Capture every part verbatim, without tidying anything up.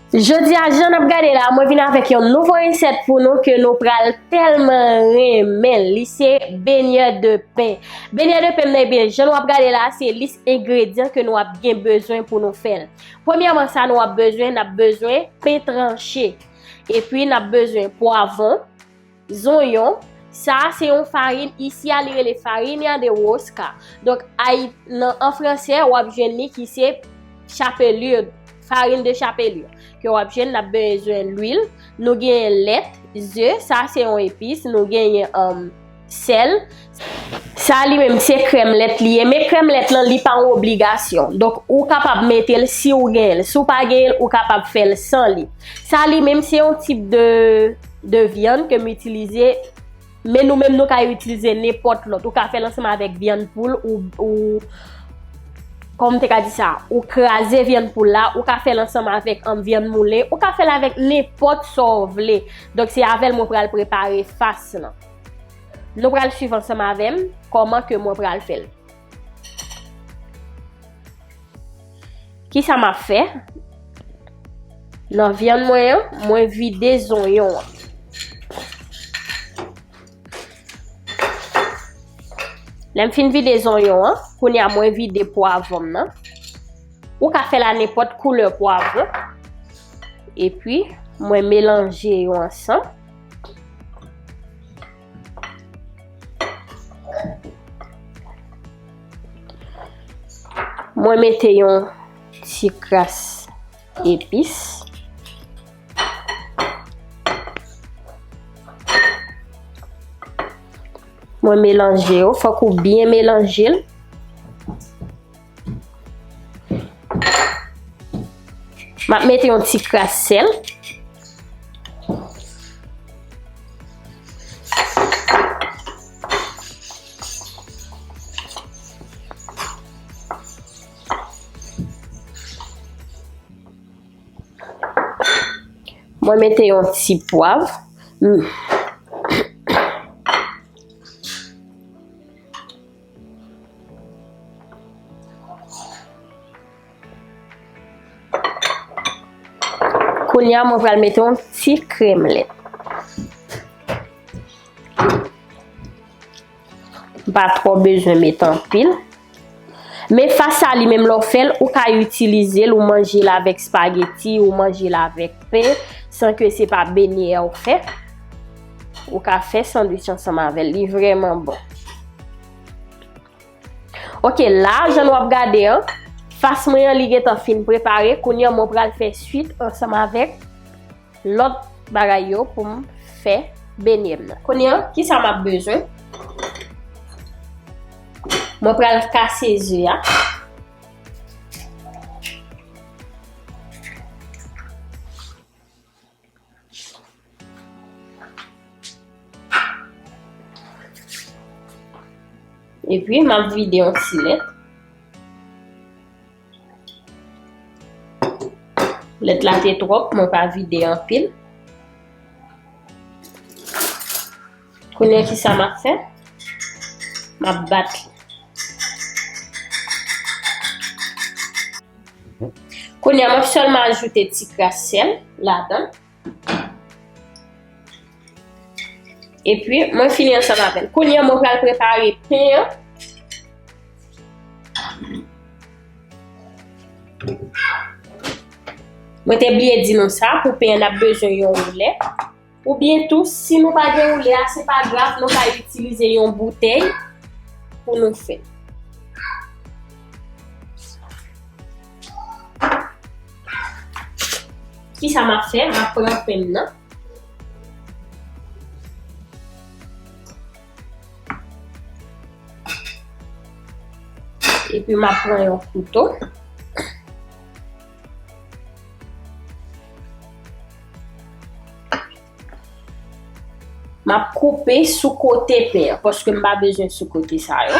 Jodi a, jan n ap gade la, mwen vin avèk yon nouvo resèt pou nou ke nou pral tèlman renmen l. Li se beignet de pain. Beignet de pain m nan, ebyen, jan w ap gade la, se lis engredyan ke nou ap gen bezwen pou nou fè l. Premyèman, sa nou ap bezwen, n ap bezwen pen tranche. Epi, n ap bezwen pwavwon, zonyon. Sa a se yon farin, isi a li rele farina de rosca. Donk, Ayi-, nan, an fransè, w ap jwenn li ki se chapelure, farine de chapelure. Ke w ap jwenn, n ap bezwen lwil, nou genyen lèt, ze, sa se yon epis, nou genyen, um, sèl. Sa li menm se krèm lèt li ye, men krèm lèt lan li pa yon obligasyon. Donk, ou kapab mete l si w genyen l. Si w pa genyen l, ou kapab fè l san li. Sa li menm se yon tip de, de vyann ke m itilize, men nou menm nou ka itilize nenpòt lòt. Ou ka fè l ansanm avèk vyann poul ou, ou, kòman m te ka di sa? Ou kraze vyann poul la, ou ka fè l ansanm avèk, um, vyann moulen, ou ka fè l avèk nenpòt sa w vle. Donk, se avè l mwen pral prepare fas lan. Nou pral swiv ansanm avè m kòman ke mwen pral fè l. Kisa m ap fè? Nan vyann mwen an, mwen vide zonyon an. Lè m fin vide zonyon an, kounye a mwen vide pwavwon m nan. Ou ka fè l a nenpòt koulè pwavwon. Epi, mwen melanje yo ansanm. Mwen mete yon ti kras epis. Mwen melanje yo, fòk ou byen melanje l. M ap mete yon ti kras sèl. Mwen mete yon ti pwav. Mm. Kounye a, mwen pral mete yon ti krèm lèt. M pa twò bezwen mete anpil. Men fas sa li menm lè w fè l, ou ka itilize l, ou manje l avèk spageti, ou manje l avèk pen, san ke se pa benyè ou fè. Ou ka fè sandwich ansanm avè l, li vrèman bon. Ok, la, jan nou ap gade an, fas mwen an, li gentan fin prepare. Kounye a, mwen pral fè swit ansanm avèk lòt bagay yo pou m fè benyè m nan. Kounye a, kisa m ap bezwen? Mwen pral kase ze a. Epi, m ap vide yon ti lèt. Lèt la te twòp, mwen pa vide anpil. Kounye a, kisa m ap fè? M ap bat li. Kounye a, m ap sèlman ajoute ti kras sèl ladan l. Epi, mwen fini ansanm avè l. Kounye a, mwen pral prepare pen an. Mwen te bliye di nou sa, pou pen an, n ap bezwen yon woulè. Oubyen tou, si nou pa gen woulè a, se pa grav, nou ka itilize yon boutèy pou nou fè. Kisa m ap fè? M ap pran pen m nan. Epi m ap pran yon kouto. M ap koupe sou kote pen an, paske m pa bezwen sou kote sa yo.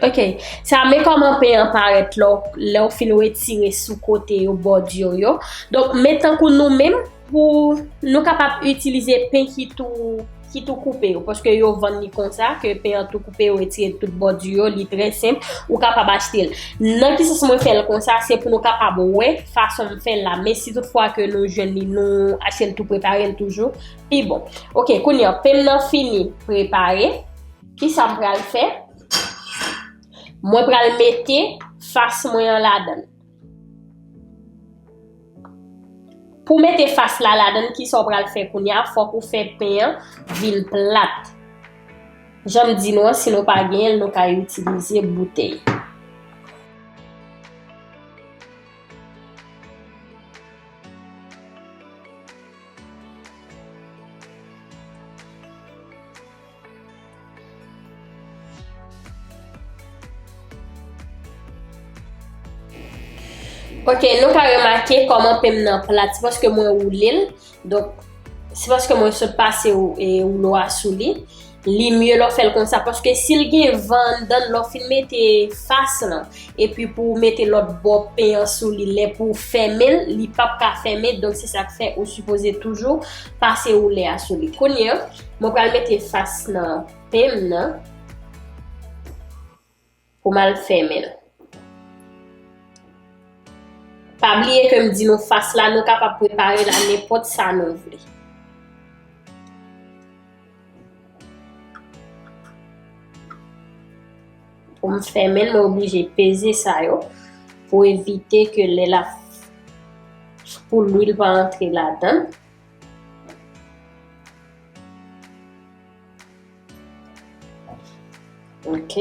Ok, sa men kòman pen an parèt lè w, lè w fin retire sou kote yo, bòdyo yo. Donk, men tankou nou menm, pou nou kapab itilize pen ki tou, ki tou koupe yo, paske yo vann li konsa, ke pen an tou koupe, yo retire tout bòdyo yo, li trè senp, ou kapab achte l. Nan ki sans mwen fè l konsa, se pou nou kapab wè fason m fè l la, men si tout fwa ke nou jwenn li, nou achte l tou prepare l toujou, pi bon. Ok, kounye a, pen m nan fini prepare. Kisa m pral fè? Mwen pral mete fas mwen an ladan l. Pou mete fas la ladan l, kisa w pral fè kounye a? Fòk ou fè pen an vin plat. Jan m di nou an, si nou pa genyen l, nou ka itilize boutèy. Ok, nou ka remake kòman pen m nan plat. Se paske mwen woule l. Donk, se paske mwen sot pase wou-, e, woulo a sou li. Li mye lè w fè l konsa. Paske si l gen van anndan l, lè w fin mete fas lan, epi pou w mete lòt bò pen an sou li, lè pou w fèmen l, li p ap ka fèmen. Donk, se sa k fè ou sipoze toujou pase woulè a sou li. Kounye a, mwen pral mete fas nan pen m nan pou m al fèmen l. Pa bliye ke m di nou fas la, nou kapab prepare l a nenpòt sa nou vle. Pou m fèmen l, mwen oblije peze sa yo pou evite ke lè l ap, pou lwil pa antre ladan l. Ok.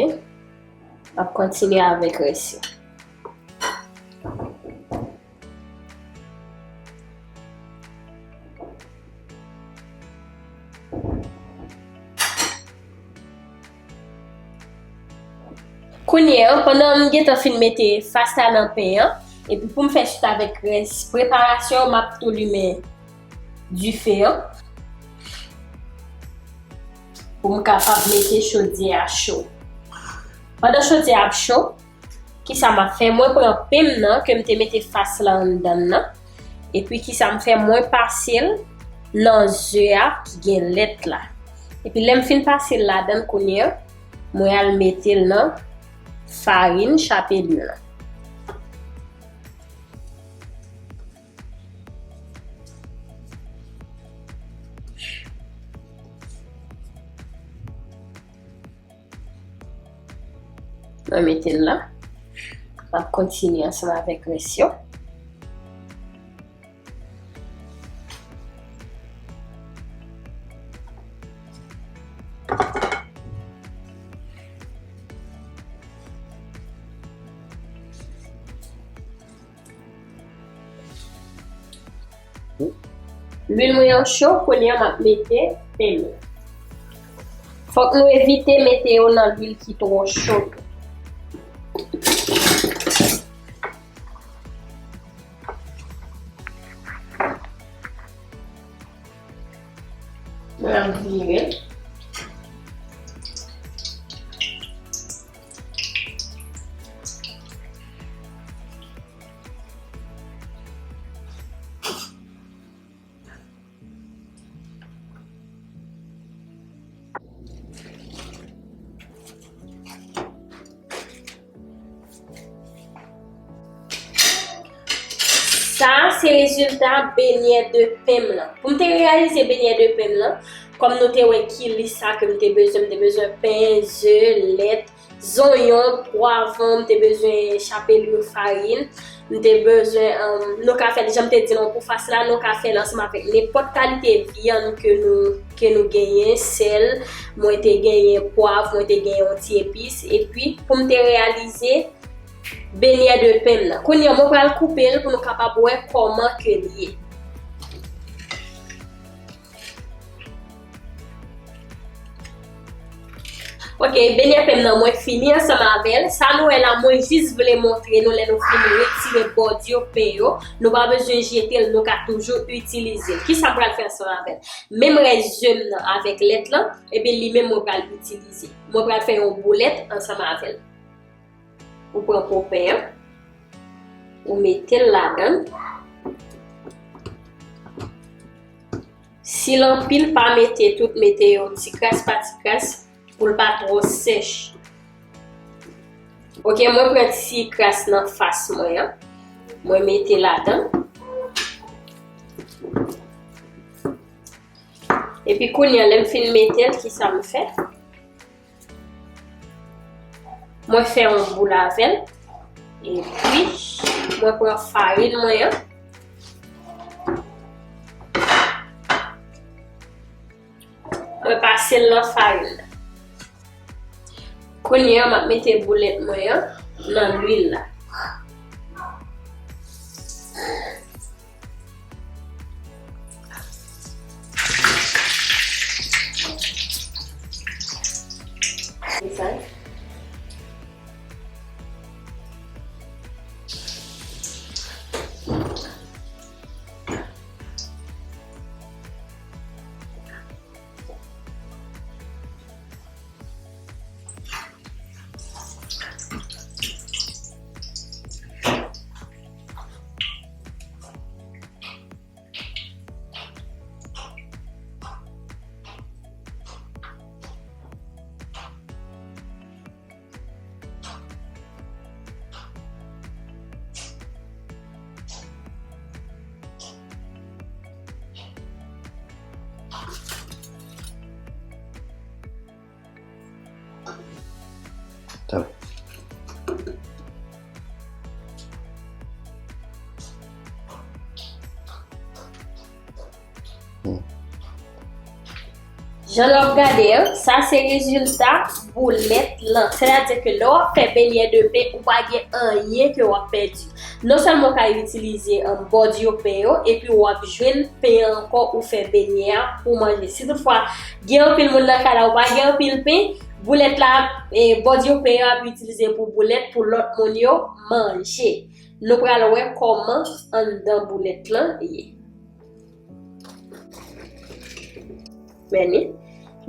M ap kontinye avèk rès yo. Kounye a, pandan m gentan fin mete fas la nan pen an, epi pou m fè swit avèk rès preparasyon, m ap tou limen dife an pou m kapab mete chodyè a cho. Pandan chodyè a ap cho, kisa m ap fè? Mwen pran pen m nan ke m te mete fas la anndan l nan, epi kisa m fè? Mwen pase l nan ze a ki gen lèt la. Epi lè m fin pase l ladan l kounye a, mwen al mete l nan farin chapelure lan. Mwen mete l la. M ap kontinye ansanm avèk rès yo. Lwil mwen an cho, kounye a m ap mete pen m yo. Fòk nou evite mete yo nan lwil ki twò cho tou. Mwen ap vire. Sa a se rezilta benyè de pen m lan. Pou m te reyalize benyè de pen m lan, kòm nou te wè ki lis sa ke m te bezwen, m te bezwen pen, ze, lèt, zonyon, pwavwon, m te bezwen chapelure farin, m te bezwen, um, nou ka fè l, jan m te di nou pou fas la, nou ka fè l ansanm avèk nenpòt kalite vyann ke nou, ke nou genyen, sèl, mwen te genyen pwav, mwen te genyen yon ti epis, epi pou m te reyalize benyè de pen m nan. Kounye a, mwen pral koupe l pou nou kapab wè kòman ke l ye. Ok, benyè pen m nan, mwen fini ansanm avè l. Sa nou wè la, mwen jis vle montre nou lè nou fin retire bòdyo pen yo. Nou pa bezwen jete l, nou ka toujou itilize l. Kisa m pral fè ansanm avè l? Menm rès ze m nan avèk lèt lan, ebyen li menm mwen pral itilize. Mwen pral fè yon boulèt ansanm avè l. Ou pran po pen an, ou mete l ladan l. Si l anpil, pa mete tout, mete yo ti kras pa ti kras pou l pa twò sèch. Ok, mwen pran ti kras nan fas mwen an. Mwen mete ladan. Epi kounye a, lè m fin mete l, kisa m fè? Mwen fè yon boul avè l. Epi, mwen pran farin mwen an. Mwen pase l nan farin nan. Kounye a, m ap mete boulèt mwen an nan lwil la. Jan n ap gade an, sa se rezilta boulèt lan. Sètadi ke lè w ap fè benyè de pen, ou pa gen anyen ke w ap pèdi. Non sèlman w ka itilize, um, bòdyo pen yo, epi w ap jwenn pen an ankò ou fè benyè a pou manje. Si toutfwa gen anpil moun nan kay la, ou pa gen anpil pen, boulèt la, e, bòdyo pen yo ap itilize pou boulèt pou lòt moun yo manje. Nou pral wè kòman anndan boulèt lan ye. Men ni,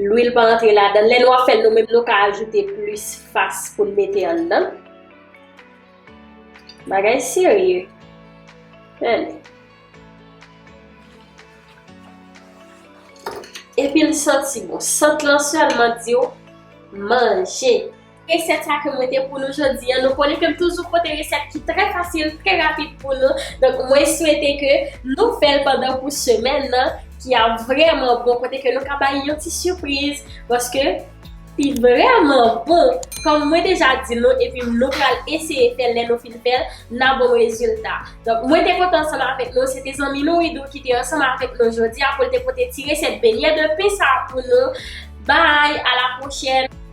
lwil pa antre ladan. Lè nou ap fè l nou menm, nou ka ajoute plis fas pou n mete anndan. Bagay serye. Men ni. Epi l santi bon. Sant lan sèlman di w manje. Resèt sa ke mwen te pou nou jodi a. Nou konnen ke m toujou pote resèt ki trè fasil, trè rapid pou nou. Donk, mwen swete ke nou fè l pandan pou semèn nan, ki ap vrèman bon, kote ke nou ka bay yon ti sipriz, paske li vrèman bon. Kòm mwen deja di nou, epi nou pral eseye fè l, lè nou fin fè l, n a bon rezilta. Donk, mwen te kontan ansanm avèk nou, se te zanmi nou Widou ki te ansanm avèk nou jodi a pou l te pote ti resèt benyè de pen sa a pou nou. Bye, à la prochaine!